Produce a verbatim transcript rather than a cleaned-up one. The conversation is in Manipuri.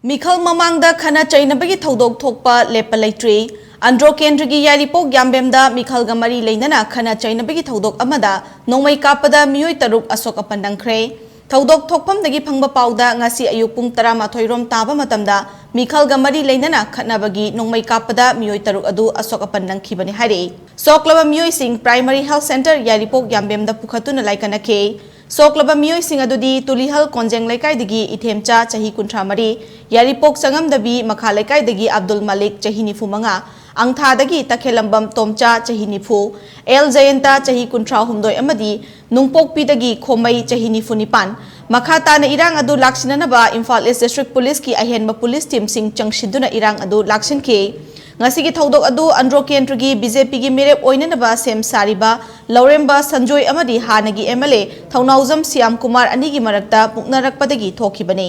ꯃꯤꯈꯜ ꯃꯃꯥꯡꯗ ꯈꯠꯅ ꯆꯩꯅꯕꯒꯤ ꯊꯧꯗꯣꯛ ꯊꯣꯛꯄ ꯂꯦꯞꯄ ꯂꯩꯇ꯭ꯔꯤ꯫ ꯑꯟꯗ꯭ꯔꯣ ꯀꯦꯟꯗ꯭ꯔꯒꯤ ꯌꯥꯏꯔꯤꯄꯣꯛ ꯌꯥꯝꯕꯦꯝꯗ ꯃꯤꯈꯜꯒ ꯃꯔꯤ ꯂꯩꯅꯅ ꯈꯠꯅ ꯆꯩꯅꯕꯒꯤ ꯊꯧꯗꯣꯛ ꯑꯃꯗ ꯅꯣꯡꯃꯩ ꯀꯥꯞꯄꯗ ꯃꯤꯑꯣꯏ ꯇꯔꯨꯛ ꯑꯁꯣꯛ ꯑꯄꯟ ꯅꯪꯈ꯭ꯔꯦ꯫ ꯊꯧꯗꯣꯛ ꯊꯣꯛꯐꯝꯗꯒꯤ ꯐꯪꯕ ꯄꯥꯎꯗ ꯉꯁꯤ ꯑꯌꯨꯛ ꯄꯨꯡ ꯇꯔꯥꯃꯥꯊꯣꯏ ꯔꯣꯝ ꯇꯥꯕ ꯃꯇꯝꯗ ꯃꯤꯈꯜꯒ ꯃꯔꯤ ꯂꯩꯅꯅ ꯈꯠꯅꯕꯒꯤ ꯅꯣꯡꯃꯩ ꯀꯥꯞꯄꯗ ꯃꯤꯑꯣꯏ ꯇꯔꯨꯛ ꯑꯗꯨ ꯑꯁꯣꯛ ꯑꯄꯟ ꯅꯪꯈꯤꯕꯅꯤ ꯍꯥꯏꯔꯛꯏ꯫ ꯁꯣꯛꯂꯕ ꯃꯤꯑꯣꯏꯁꯤꯡ Primary Health Centre ꯌꯥꯏꯔꯤꯄꯣꯛ ꯌꯥꯝꯕꯦꯝꯗ ꯄꯨꯈꯠꯇꯨꯅ ꯂꯥꯏꯀꯠꯅꯈꯤ꯫ ꯁꯣꯛꯂꯕ ꯃꯤꯑꯣꯏꯁꯤꯡ ꯑꯗꯨꯗꯤ ꯇꯨꯂꯤꯍꯜ ꯀꯣꯟꯖꯦꯡ ꯂꯩꯀꯥꯏꯗꯒꯤ ꯏꯊꯦꯝꯆꯥ ꯆꯍꯤ ꯀꯨꯟꯊ꯭ꯔꯥ ꯃꯔꯤ, ꯌꯥꯏꯔꯤꯄꯣꯛ ꯆꯉꯝꯗꯕꯤ ꯃꯈꯥ ꯂꯩꯀꯥꯏꯗꯒꯤ ꯑꯕꯗꯨꯜ ꯃꯥꯂꯤꯛ ꯆꯍꯤ ꯅꯤꯐꯨ ꯃꯉꯥ, ꯑꯪꯊꯥꯗꯒꯤ ꯇꯈꯦꯂꯝꯕꯝ ꯇꯣꯝꯆꯥ ꯆꯍꯤ ꯅꯤꯐꯨ, ꯑꯦꯜ ꯖꯌꯟꯇ ꯆꯍꯤ ꯀꯨꯟꯊ꯭ꯔꯥ ꯍꯨꯝꯗꯣꯏ ꯑꯃꯗꯤ ꯅꯨꯡꯄꯣꯛꯄꯤꯗꯒꯤ ꯈꯣꯃꯩ ꯆꯍꯤ ꯅꯤꯐꯨ ꯅꯤꯄꯥꯟ꯫ ꯃꯈꯥ ꯇꯥꯅ ꯏꯔꯥꯡ ꯑꯗꯨ ꯂꯥꯛꯁꯤꯟꯅꯅꯕ ꯏꯝꯐꯥꯜ East District Police ꯀꯤ ꯑꯍꯦꯟꯕ police team ꯁꯤꯡ ꯆꯪꯁꯤꯟꯗꯨꯅ ꯏꯔꯥꯡ ꯑꯗꯨ ꯂꯥꯛꯁꯤꯟꯈꯤ꯫ ꯉꯁꯤꯒꯤ ꯊꯧꯗꯣꯛ ꯑꯗꯨ ꯑꯟꯗ꯭ꯔꯣ ꯀꯦꯟꯗ꯭ꯔꯒꯤ ꯕꯤ ꯖꯦ ꯄꯤꯒꯤ ꯃꯤꯔꯦꯞ ꯑꯣꯏꯅꯅꯕ ꯁꯦꯝ ꯁꯥꯔꯤꯕ ꯂꯧꯔꯦꯝꯕ ꯁꯟꯖꯣꯏ ꯑꯃꯗꯤ ꯍꯥꯟꯅꯒꯤ M L A Thounaojam Shyam Kumar ꯑꯅꯤꯒꯤ ꯃꯔꯛꯇ ꯃꯨꯛꯅꯔꯛꯄꯗꯒꯤ ꯊꯣꯛꯈꯤꯕꯅꯤ꯫